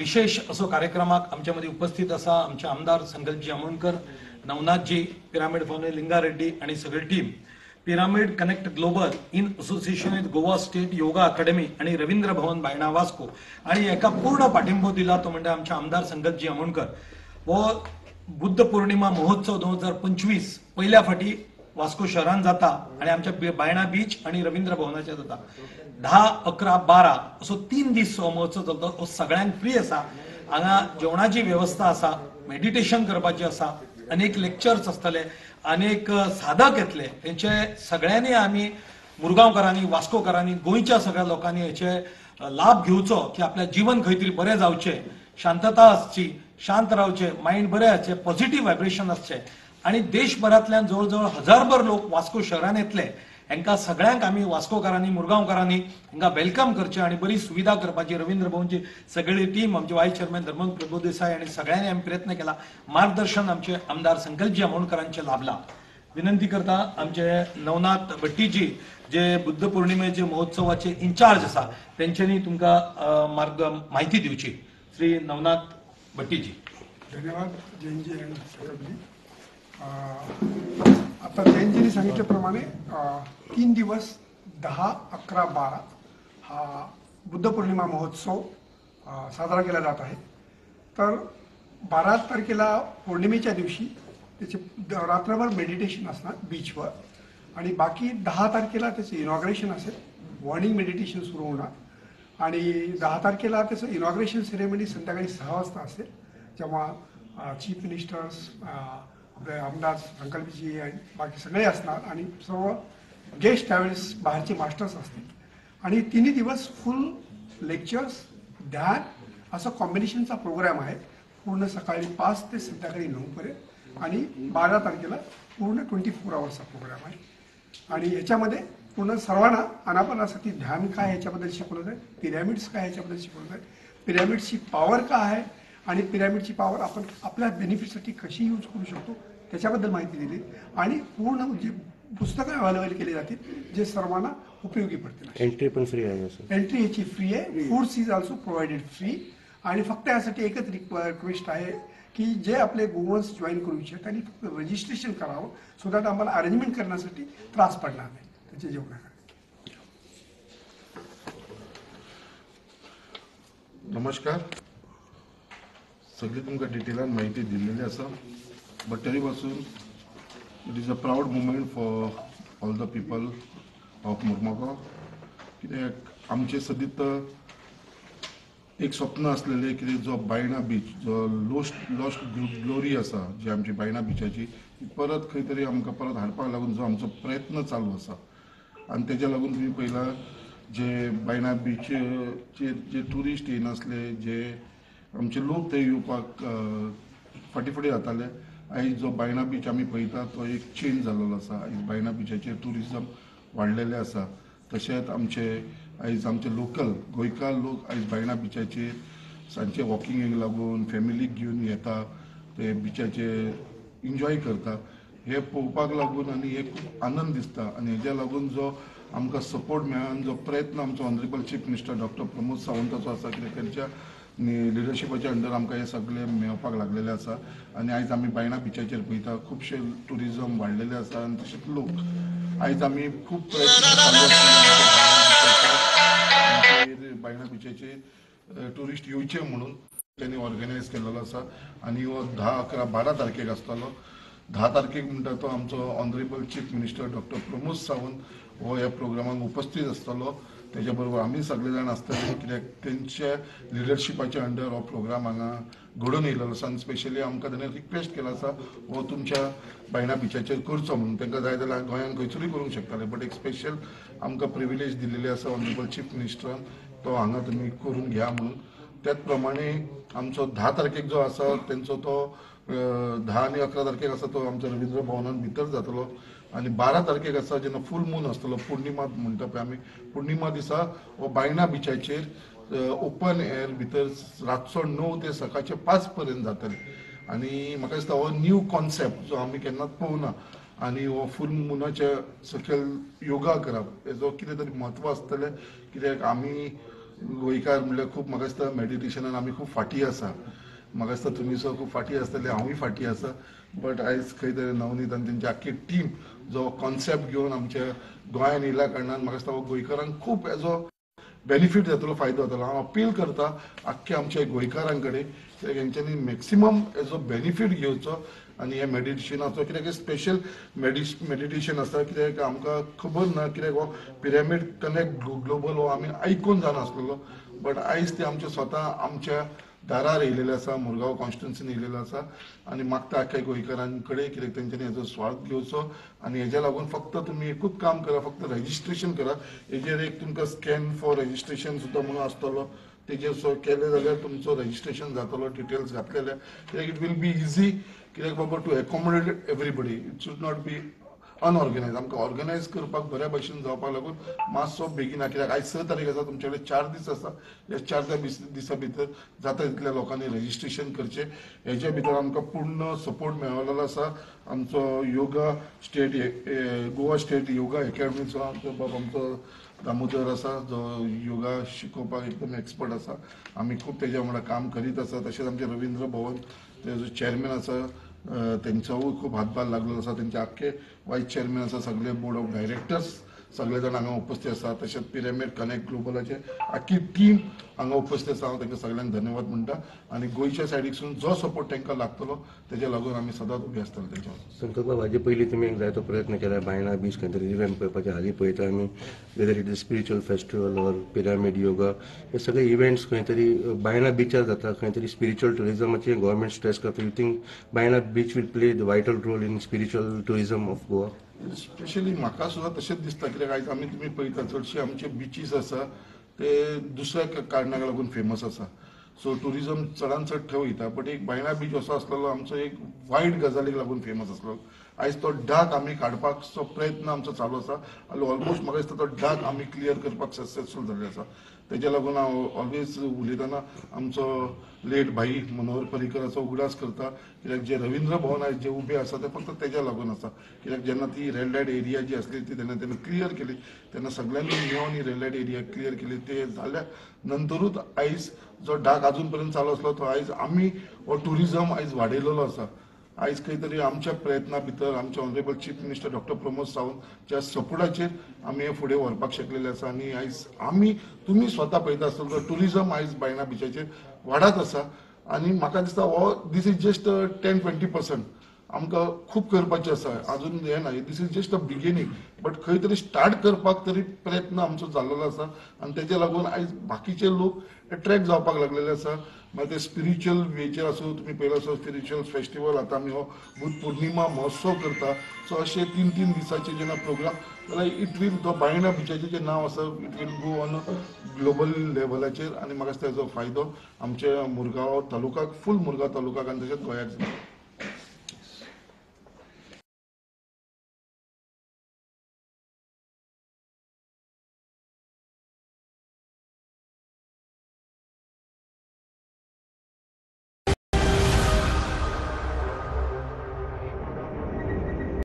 विशेष असो कार्यक्रमाक आमच्या मदीं उपस्थित आसा आमचे आमदार संकल्पजी आमोणकर, नवनाथजी, पिरामिड फाउंडेशन लिंगा रेड्डी आणि सगळी team. Pyramid connect global in association with Goa state yoga academy आणि रवींद्र भवन बायणा वास्को आणि एका पूर्ण पाठिंबो दिला तो म्हणजे आमचे आमदार संकल्पजी आमोणकर. हो बुद्ध पौर्णिमा महोत्सव 2025 पहिल्या फाटी वास्को शहरान जाता आणि आमच्या बायणा बीच आणि रवींद्र भवनाचेर जाता. 10, 11, 12 असो 3 दीस हो महोत्सव चलता. हो सगळ्यांक फ्री आसा. हांगा जेवणाची वेवस्था आसा, मेडिटेशन करपाची आसा, अनेक लेक्चर्स आसतले, अनेक साधक येतले. तेंचे सगळ्यांनी आमी मुरगांवकारांनी, वास्कोकारांनी, गोंयच्या सगळ्या लोकांनी हेचे लाभ घेवचो की आपल्या जीवन खंय तरी बरें जावचें, शांतता आसची, शांत रावचें, मायंड बरें आसचें, पॉझिटिव्ह व्हायब्रेशन आसचें. आनी देशभरांतल्यान जवळ जवळ हजारभर लोक वास्को शहरान येतले. हांकां सगळ्यांक आमी वास्कोकारांनी, मुरगांवकारांनी हांकां welcome करचें आनी बरी सुविधा करपाची रवींद्र भवनची सगळी टीम, आमचे वायस चेअरमॅन धर्मन प्रभुदेसाय आनी सगळ्यांनी आमी प्रयत्न केला. मार्गदर्शन आमचे आमदार संकल्पजी आमोणकरांचे लाभला. विनंती करता आमचे नवनाथ भट्टीजी जे बुद्ध पौर्णिमेचे महोत्सवाचे इन्चार्ज आसा तेंच्यांनी तुमकां मार्ग माहिती दिवची. श्री नवनाथ भट्टीजी. धन्यवाद जयंतजी आणि संकल्पजी. आता जयंतजींनी सांगितल्याप्रमाणे 3 दिवस 10, 11, 12 हा बुद्ध पौर्णिमा महोत्सव साजरा केला जात आहे. तर 12 तारखेला पौर्णिमेच्या दिवशी त्याचे रात्रभर मेडिटेशन असणार बीचवर आणि बाकी 10 तारखेला त्याचं इनॉग्रेशन असेल. मॉर्निंग मेडिटेशन सुरू होणार आणि 10 तारखेला त्याचं इनॉग्रेशन सेरेमनी संध्याकाळी 6 वाजता असेल, जेव्हा चीफ मिनिस्टर्स, आपले आमदार संकल्पजी आणि बाकी सगळे असणार आणि सर्व गेस्ट त्यावेळेस बाहेरचे मास्टर्स असतील. आणि 3 दिवस फुल लेक्चर्स, ध्यान असं कॉम्बिनेशनचा प्रोग्राम आहे. पूर्ण सकाळी 5 ते संध्याकाळी 9 पर्यंत आणि 12 तारखेला पूर्ण 24 आवर्सचा प्रोग्राम आहे. आणि याच्यामध्ये पूर्ण सर्वांना अनापनासाठी ध्यान काय याच्याबद्दल शिकवलं जाईल, पिरॅमिड्स काय याच्याबद्दल शिकवलं जाईल, पिरॅमिड्सची पॉवर काय आहे आणि पिरॅमिडची पॉवर आपण आपल्या बेनिफिटसाठी कशी यूज करू शकतो त्याच्याबद्दल माहिती दिली आणि पूर्ण जे पुस्तकं अवेलेबल केली जातील जे सर्वांना उपयोगी पडतील. एंट्री पण फ्री आहे. एंट्री ह्याची फ्री आहे. Foods is also provided free. आणि फक्त यासाठी एकच रिक्वेस्ट आहे की जे आपले गोवन्स जॉईन करू इच्छितात त्यांनी फक्त रजिस्ट्रेशन करावं, सो that आम्हाला अरेंजमेंट करण्यासाठी त्रास पडणार नाही त्याच्या जेवणाकडे. नमस्कार. सगळी तुमकां डिटेलान माहिती दिलेली आसा, बट तरी पासून it is a proud moment for all the people of Mormugao. कित्याक आमचें सदीत एक स्वप्न आसलेलें कितें जो बायणा बीच जो लॉस्ट ग्लोरी आसा जी आमची बायणा बिचाची ती परत खंय तरी आमकां परत हाडपाक लागून जो आमचो प्रयत्न चालू आसा आनी तेज्या लागून तुमी पयला जे बायणा बिचचेर जे ट्युरिस्ट येयनासले, जे आमचे लोक थंय येवपाक फाटीं फुडें जाताले, आयज जो बायणा बीच आमी पळयता तो एक चेंज जाल्लो आसा. आयज बायणा बिचाचेर ट्युरिजम वाडलेलें आसा. तशेंच आमचे आयज आमचे लोकल गोंयकार लोक आयज बायणा बिचाचेर सांजचे वॉकिंगेक लागून फॅमिलीक घेवन येता, ते बिचाचेर एन्जॉय करता. हे पळोवपाक लागून आनी हे खूब आनंद दिसता आनी हेज्या लागून जो आमकां सपोर्ट मेळ्ळा आनी जो प्रयत्न आमचो honourable chief minister doctor Pramod सावंताचो आसा, कित्याक तेंच्या लिडरशिपाच्या अंडर आमकां हे सगळें मेळपाक लागलेलें आसा. आनी आयज आमी बायणा बिचाचेर पळयता खुबशे ट्युरिजम वाडलेले आसा आनी तशेंच लोक आयज आमी खूब प्रयत्न बायणा बिचाचेर ट्युरिस्ट येवचे म्हणून त्यांनी ऑर्गनायज केलेलो आसा. आनी हो 10, 11, 12 तारखेक आसतलो. 10 तारखेक म्हणटा तो आमचो honourable chief minister doctor Pramod Sawant हो ह्या प्रोग्रामाक उपस्थित आसतलो. तेज्या बरोबर आमी सगळे जाण आसतले, कित्याक तेंच्या लिडरशिपाच्या अंडर हो प्रोग्राम हांगा घडोवन येयलेलो आसा. आनी स्पेशली आमकां तेणें रिक्वेस्ट केला आसा हो तुमच्या बायणा बिचाचेर करचो म्हणून. तांकां जाय जाल्यार गोंयांत खंयसरूय करूंक शकताले, बट एक स्पेशल आमकां प्रिविलेज दिलेली आसा ऑनरेबल चीफ मिनिस्टरान, तो हांगा तुमी करून घ्या म्हणून. त्याच प्रमाणे आमचो 10 तारखेक जो आसा तेंचो तो 10 आनी 11 तारखेक आसा तो आमचो रवींद्र भवनान भितर जातलो. आनी 12 तारखेक आसा जेन्ना फूल मून आसतलो, पुर्णिमा म्हणटा पळय आमी, पुर्णिमा दिसा हो बायणा बिचाचेर ओपन एअर भितर रातचो 9 ते सकाळचे 5 पर्यंत जातले. आनी म्हाका दिसता हो न्यू कॉन्सेप्ट जो आमी केन्नाच पळोवना आनी हो फूल मुनाच्या सकयल योगा करप हेजो कितें तरी म्हत्व आसतलें, कित्याक आमी गोंयकार म्हणल्यार खूब म्हाका दिसता मेडिटेशनान आमी खूब फाटीं आसा. म्हाका दिसता तुमी सुद्दां खूब फाटीं आसतले, हांवूय फाटीं आसा. बट आयज खंय तरी नवनीत आनी तेंची आख्खी टीम जो कॉन्सेप्ट घेवन आमच्या गोंयान येयल्या कारणान म्हाका दिसता हो गोंयकारांक खूब हेजो बेनिफीट जातलो, फायदो जातलो. हांव अपील करता आख्ख्या आमच्या गोंयकारां कडेन कित्याक हेंच्यांनी मॅक्सिमम हेजो बेनिफीट घेवचो आनी हे मेडिटेशनाचो, कित्याक स्पेशल मेडिटेशन आसा, कित्याक आमकां खबर ना, कित्याक हो पिरामीड कनेक्ट ग्लोबल हो आमी आयकून जाणासलेलो, बट आयज ते आमचे स्वता आमच्या दारार येयलेले आसा, मुरगांव कॉन्स्टिट्युन्सीन येयलेलो आसा आनी मागता आख्ख्या गोंयकारां कडेन कित्याक तेंच्यांनी हेजो स्वार्थ घेवचो आनी हेज्या लागून फक्त तुमी एकूच काम करा, फक्त रजिस्ट्रेशन करा. हेजेर एक तुमकां स्कॅन फॉर रजिस्ट्रेशन सुद्दां म्हणून आसतलो, तेजेर सो केलें जाल्यार तुमचो रजिस्ट्रेशन जातलो, डिटेल्स घातले जाल्यार, कित्याक it will be easy, कित्याक बाबा to accommodate everybody, it should not be unorganise. आमकां ऑर्गनायज करपाक बऱ्या भशेन जावपाक लागून मातसो बेगीन, कित्याक आयज 6 तारीख आसा, तुमचे कडेन 4 दीस आसा, ह्या 4 दिसां भितर जाता तितल्या लोकांनी रजिस्ट्रेशन करचें. हेच्या भितर आमकां पूर्ण सपोर्ट मेळलेलो आसा आमचो योगा स्टेट, गोवा स्टेट योगा एकेडमीचो आमचो बाब आमचो दामोदर आसा, जो योगा शिकोवपाक एकदम एक्सपर्ट आसा. आमी खूब तेज्या वांगडा काम करीत आसा. तशेंच आमचें रवींद्र भवन तेजो चेअरमॅन आसा, तेंचोय खूब हातभार लागलेलो आसा. तेंचे आख्खे वायस चेअरमॅन आसा, सगळे बोर्ड ऑफ डायरेक्टर्स सगळे जाण हांगा उपस्थित आसा. तशेंच पिरामीड कनेक्ट ग्लोबलाचे आख्खी टीम हांगा उपस्थित आसा. हांव तांकां सगळ्यांक धन्यवाद म्हणटा आनी गोंयच्या सायडीकसून जो सपोर्ट तांकां लागतलो तेज्या लागून आमी सदांच उबे आसतले तेंच्या. संकल्प हाजे पयलीं तुमी एक जायतो प्रयत्न केला बायणा बीच खंय तरी रिव्हॅम्प करपाचे. हालीं पळयता आमी, whether it is spiritual festival or pyramid yoga, हे सगळे इव्हेंट्स खंय तरी बायणा बिचार जाता. खंय तरी स्पिरिच्युअल टुरिजमाचे गव्हर्मेंट स्ट्रेस करता. You think Baina beach will play the vital role in spiritual tourism of Goa? Specially म्हाका सुद्दां तशेंच दिसता, कित्याक आयज आमी तुमी पळयता चडशे आमचे बिचीस आसा ते दुसऱ्या कारणाक लागून फेमस आसा. सो ट्युरिजम चडान चड थंय वयता, बट एक बायणा बीच असो आसलेलो आमचो एक वायट गजालीक लागून फेमस आसलो. आयज तो डाक आमी काडपाचो प्रयत्न आमचो चालू आसा आनी ऑलमोस्ट म्हाका दिसता तो डाक आमी क्लियर करपाक सक्सेसफूल जाल्ले आसा. तेज्या लागून हांव ऑलवेज उलयतना आमचो लेट भाई मनोहर पर्रीकराचो उगडास करता, कित्याक जे रवींद्र भवन आयज जे उबे आसा ते फक्त तेज्या लागून आसा. कित्याक जेन्ना ती रेड लायट एरिया जी आसली ती तेन्ना तेणी क्लियर केली, तेन्ना सगळ्यांनी मेळोन ही रेड लायट एरिया क्लियर केली. ते जाल्या नंतरूच आयज जो डाक आजून पर्यंत चालू आसलो तो आयज आमी हो ट्युरिजम आयज वाडयलेलो आसा. आयज खंय तरी आमच्या प्रयत्ना भितर आमचे honourable chief minister doctor Pramod सावंतच्या सपोर्टाचेर आमी हे फुडें व्हरपाक शकलेले आसा आनी आयज आमी तुमी स्वता पळयता आसतलो ट्युरिजम आयज बायणा बिचाचेर वाडत आसा आनी म्हाका दिसता हो this is just 10-20%, आमकां खूब करपाचें आसा अजून, हें ना, this is just a beginning, but खंय तरी स्टार्ट करपाक तरी प्रयत्न आमचो जाल्लो आसा आनी तेज्या लागून आयज बाकीचे लोक एट्रॅक्ट जावपाक लागलेले आसा. मागीर ते स्पिरिच्युअल वेचेर आसूं, तुमी पळयला आसो स्पिरिच्युअल फेस्टिवल, आतां आमी हो बुद्ध पौर्णिमा महोत्सव करता. सो अशे 3-3 दिसाचे जेन्ना प्रोग्राम जाल्यार it will, तो बायणा बिचाचें जें नांव आसा it will go on global लेवलाचेर आनी म्हाका दिसता तेजो फायदो आमच्या मुरगांव तालुकाक, फूल मुरगांव तालुकाक आनी तशेंच गोंयाक जाता.